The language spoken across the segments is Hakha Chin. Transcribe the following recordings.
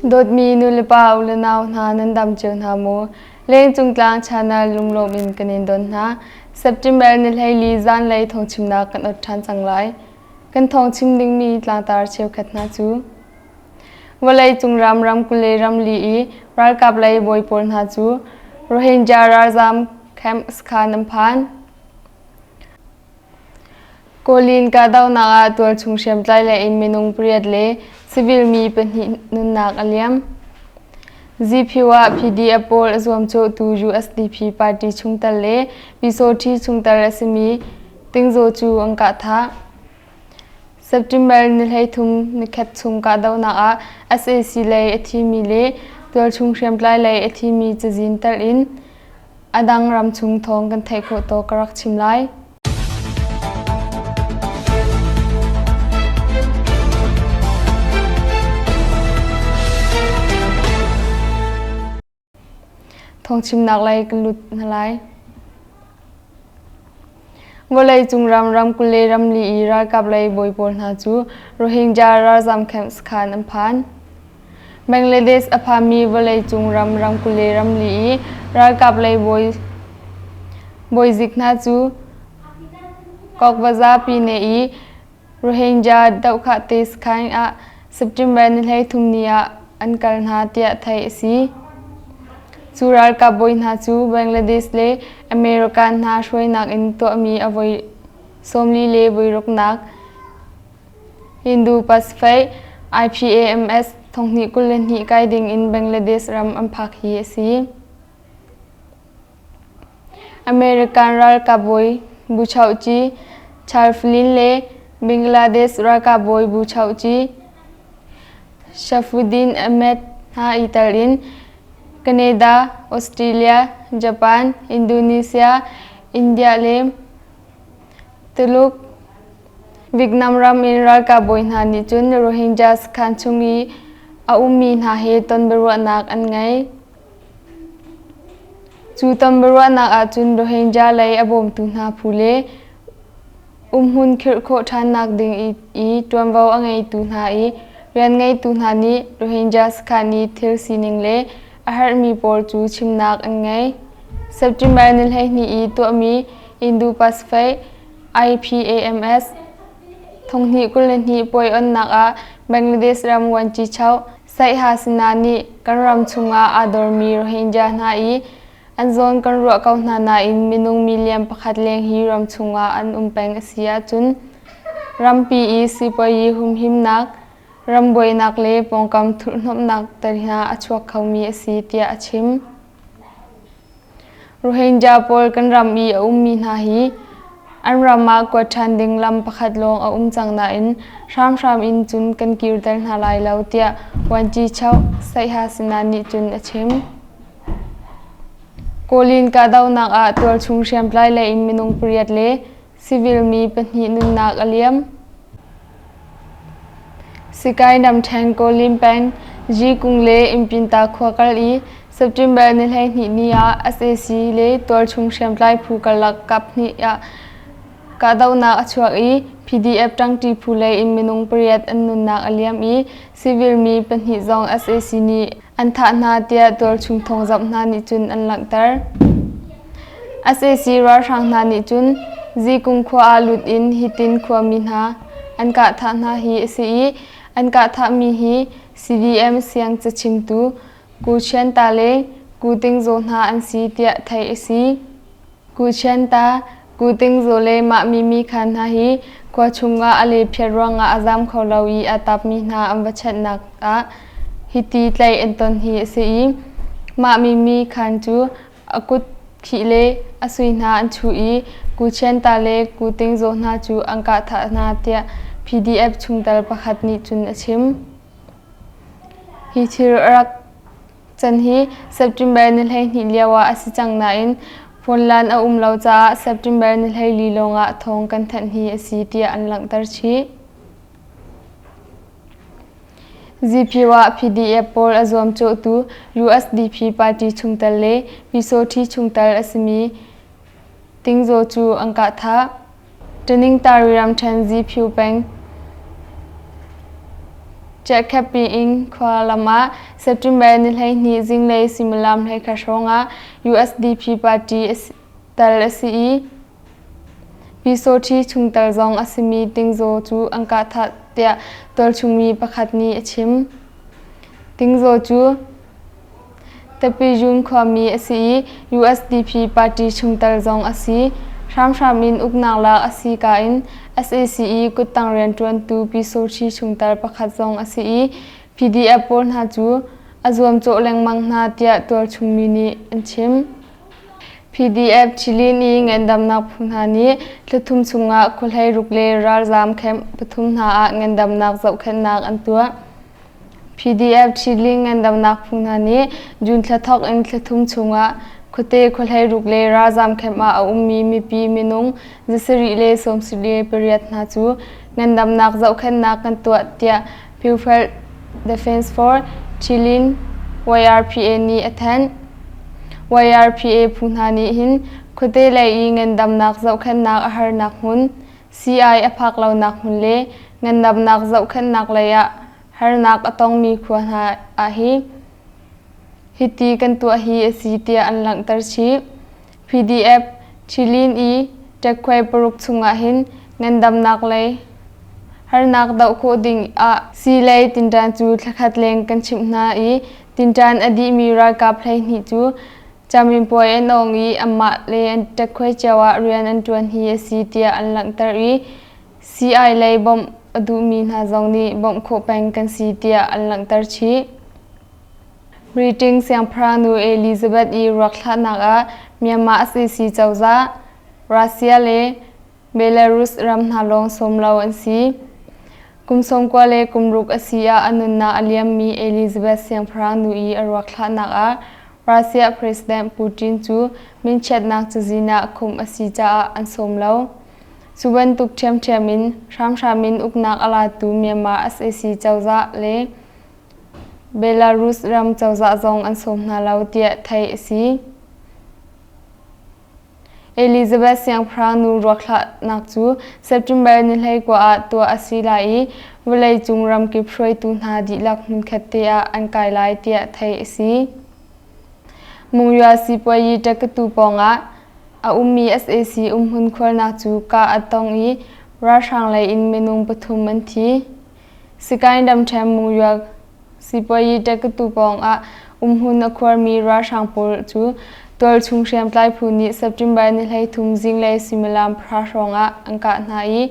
Dawtmi nulepa u le nau hna nan dam cio hna maw? Lengcung tlang channel lunglawm in kan in don hna. September ni 14 zanlei thawngchimnak kan ot ṭhan cang lai. Kan thawngchim dingmi tlangtar cheukhat hna cu Vawleicung ram ramkulh le ramli i ralkap lei bawi pawl hna cu Rohingya ralzaam camp sakhan an phan. Kawlin kahdohnak ah tualchung hriamtlai lei in minung pariat le civil mi pahnih nunnak a liam. Ziphiu ah PDF pawl a zuamcawhtu USDP party chungtel le Pyusawhti chungtel a simi Tingzaw cu an kah thah. September ni 13 nikhat chung kahdohnak ah sac lei a thimi le tualchung hriamtlai lei a thimi cazin telh in A dang ramchung thawng kan theih khawh tawk ka rak chim lai. Thawngchimnak lei kan lut hna lai. Vawleicung ram ramkulh le ramli i ralkap lei bawi pawl hna cu Rohingya ralzam camp sakhan an phan. Bangladesh a phanmi vawleicung ram ramkulh le ramli i ralkap lei bawizik hna cu Cox's Pyine i Rohingya dohkhahte sakhan ah September ni 13 ni ah an kal hna tiah theih a si. Cu ralkap bawi hna cu Bangladesh le American hna hruainak in tuahmi a voi 40 le voi ruknak Indo-Pacific IPAMS 2022 kai ding in Bangladesh ram an phak hi a si. American ralkap bawi Buchauchi Charflin le Bangladesh ralkap bawi Buchauchi Shafuddin Ahmed hna i tel in Canada, Australia, Japan, Indonesia, India le Tuluk Vietnam ram in ralkap bawi hna nih cun Rohingya sakhan chung i a ummi hna he ton biaruahnak an ngei. Cu ton biaruahnak ahcun Rohingya lei a bawmtu hna phu le umhmun khirh khawh ṭhannak ding i ṭuanvo a ngeitu hna i rian ngeitu hna nih Rohingya sakhan i thil sining le a herhmi pawl cu chimnak an ngei. September ni 12 i tuahmi Indo-Pacific IPAMS 2022 puai onnak ah Bangladesh ram Vuanci-choh Sheikh Hasina nih kan ram chungah aa dormi Rohingya hna i an zawn kan ruah ko hna nain minung million pakhat leng hi ram chungah an um peng a si ahcun rampi i sipuayi humhimnak, ram buainak le pawngkam thurhhnawmhnak te hna a chuak khomi a si tiah a chim. Rohingya pawl kan ram i a ummi hna hi an ram ah kuat ṭhan ding lam pakhat lawng a um cang nain hramhram in cun kan kirter hna lai lo tiah Vuanci Choh Saiha Sina nih cun a chim. Kawlin kahdohnak ah tualchung hriamtlai lei in minung pariat le civil mi pahnih nunnak a liam. Sikai namṭhen Kawlin peng Jikung le Impinta khua kal i September ni 12 ni ah sac le tualchung hriamtlai phu karlak kaphnih ah kahdohnak a chuak i PDF ṭangṭi phu lei in minung pariat an nunnak a liam i civil mi pahnih zong sac nih an thah hna tiah tualchung thawngzamh hna nih cun an langhter. Sac ralhrang hna nih cun Zikung khua ah lut in hitin khuami hna an kah thah hna hi a si i an kah thahmi hi CDM siang cachimtu Ku Chian Ta le Ku Ting Zaw hna an si tiah theih a si. Ku Chian Ta, Ku Ting Zaw le mah Mimi Khan hna hi khua chungah a lephiat ruangah a zam kho lo i a tapmi hna an va chanhnak ah hiti tlaih an ton hi a si i mah Mimi Khan cu a kut khih le a sui hna an chuh i Ku Chian Ta le Ku Ting Zaw hna cu an kah thah hna tiah PDF chungtel pakhat nih cun a chim. Hi thil a rak can hi September ni 12 lio ah a si cang nain phone-lan a um lo caah September ni 14 lawngah thawng kan thanh hi a si tiah an langhter chih. ZPU ah PDF pawl a zuamcawhtu USDP party chungtel le Pyusawhti chungtel a simi Tingzaw cu an kah thah. Taningtari ramṭhen Ziphiu peng. Chiahkhepi-ing khua lam ah September ni 12 zinglei suimilam 11 hrawng ah USDP party tal a si i Pyusawhti chungtel zong a simi Tingzaw cu an kah thah tiah tualchungmi pakhat nih a chim. Tingzaw cu Tapiyun khuami a si i USDP party chungtel zong a si. Hramhram in uknak lak a si ka in sac i kuttang rianṭuantu Pyusawhti chungtel pakhat zong a si i PDF pawl hna cu a zuamcawh lengmang hna tiah tualchungmi nih an chim. PDF Chilin i ngandamnak phu hna nih thlathum chungah khuahleiruk le ralzaam camp pathum hna ah ngandamnak zohkhenhnak an tuah. PDF Chilin ngandamnak phu hna nih June thla thawk in thlathum chungah khuate khuahleiruk le ralzaam camp ah a ummi mipi minung zasarih le sawmsarih le pariat hna cu ngandamnak zohkhenhnak kan tuah tiah People Defense for Chilin YRPA nih a thanh. YRPA phu hna nih hin khuate lei i ngandamnak zohkhenhnak a harnak hmun, sii-ai a phak lonak hmun le ngandamnak zohkhenhnak lei ah harnak a tongmi khua hna ah hi hiti kan tuah hi a si tiah an langhter chih. PDF Chilin i ṭekkhuai paruk chungah hin ngandamnak lei harnak doh khawh ding ah sii lei tinṭan cu thlakhat leng kan chimh hna i tinṭan a dihmi ralkap 12 cu caminpuai an awng i anmah le an ṭekkhuai cio ah rian an ṭuan hi a si tiah an langhter i sii lei bawmh a duhmi hna zong nih bawmh khawh peng kan si tiah an langhter chih. Britain Siangpahrangnu Elizabeth i ruak thlahnak ah Myanmar sac cozah, Russia le Belarus ram hna lawng sawm lo an si. Kum 90 le kum ruk a si ah a nunnak a liammi Elizabeth Siangpahrangnu i a ruak thlahnak ah Russia President Putin cu minchiatnak cazin ah khumh a si caah an sawm lo. Cu bantuk ṭhiamṭhiam in hramhram in uknak a latu Myanmar sac cozah le Belarus ram cozah zong an sawm hna lo tiah theih a si. Elizabeth siangpahrang nu ruakthlahnak cu September ni 19 ah tuah a si lai i vawleicung ramkip hruaitu hna dihlak hmunkhat te ah an kai lai tiah theih a si. Mungya sipuayi ṭekatu pawngah a ummi sac umhmun khualnak cu kah a tong i ralhrang lei in minung pathum an thi. Sikaing ramṭhen Mungywak sipuayi ṭekatu pawngah umhmun a khuarmi ralhrang pawl cu tualchung hriamtlai phu nih September ni 13 zinglei suimilam pahra hrawngah an kah hna i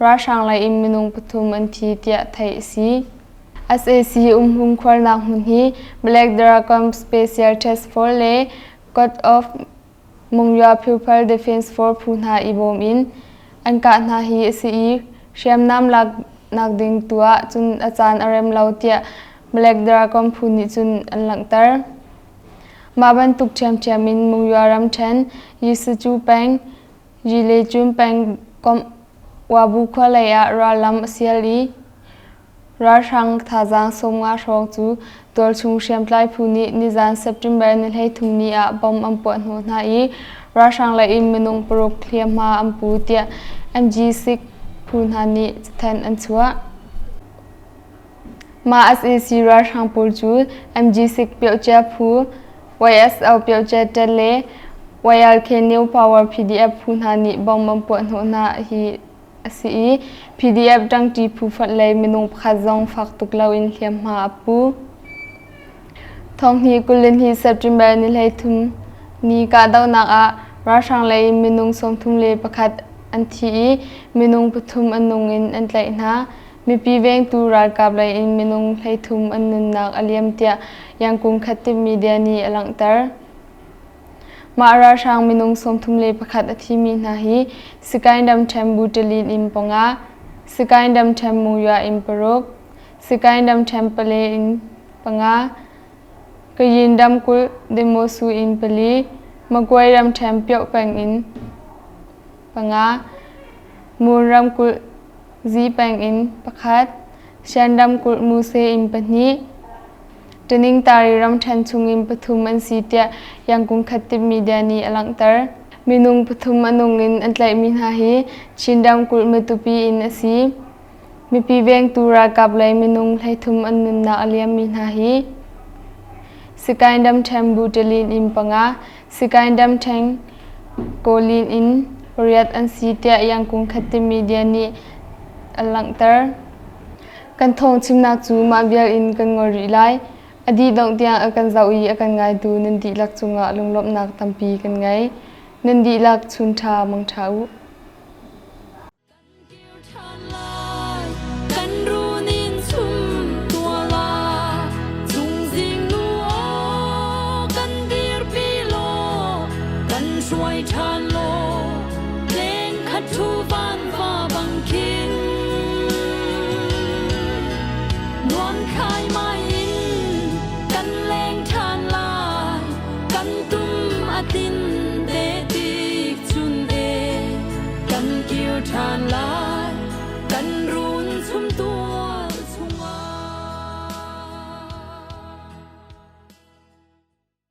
ralhrang lei in minung pathum an thi tiah theih a si. Sac umhmun khuarnak hmun hi Black Dragon Special Task Force le Code of Mungya People Defense Force phu hna i bawm in an kah hna hi a si i hriamnam laknak ding tu ah cun a caan a rem lo tiah Black Dragon phu nih cun an langhter. Mah bantuk ṭhiamṭhiam in Mungya ramṭhen Yisucu peng, Yilecun pengkomh Wabu khua lei ah rallam a sial i Ralhrang thazaang 50 hrawng cu tualchung hriamtlai phu nih nizan September ni 33 ni ah bomb an puah hnawh hna i ralhrang lei in minung paruk hliamhma an pu tiah MG6 phu hna nih cathanh an chuah. Mah sac ralhrang pawl cu MG6 piocia phu, YSO piocia ṭet le YLK New Power PDF phu hna nih bomb an puah hnawh hna hi a si i PDF ṭangṭi phu fonh lei minung pakhat zong fak tuk loin hliamhma a pu. Thonghnih 22 September ni 33 ni kahdohnak ah ralhrang lei in minung 31 an thi i minung pathum an nung in an tlaih hna. Mipi vengtu ralkap lei in minung 33 an nunnak a liam tiah Yangon Khattip media nih a langhter. Mah ralhrang minung 31 a thimi hna hi Sikaing ramṭhen Butalin in panga, Sikaing ramṭhen Muywa in paruk, Sikaing ramṭhen Pale in panga, Kayin ramkulh Demosu in pali, Magway ramṭhen Pyoh peng in panga, Mon ramkulh Zi peng in pakhat, Shan ramkulh Muse in pahnih, Taningtari ramṭhen chungin pathum an si tiah Yangon Khattip media nih a langhter. Minung pathum a nung in an tlaihmi hna hi Chin ramkulh Matupi in a si. Mipi vengtu ralkap lei minung 33 an nunnak a liammi hna hi Sikain ramṭhen Butalin in panga, Sikain ramṭhen Kawlin in pariat an si tiah Yangkung Khatte Media nih a langhter. Kan thawng chimnak cu mah vial in kan ngol rih lai. A dih dongh tiang a kan zoh i a kan ngaitu nan dihlak cungah lunglawmhnak tampi kan ngei. Nan dihlak chun ṭha mang ṭha u. Kan runin chum tua la chungzing nu aw kan dirpi law kan hruai ṭhan law leng khat thu van va bang khin nuam khai mai in kan leng ṭhan lai kan tum a tin te tik chun e kan kir ṭhan lai.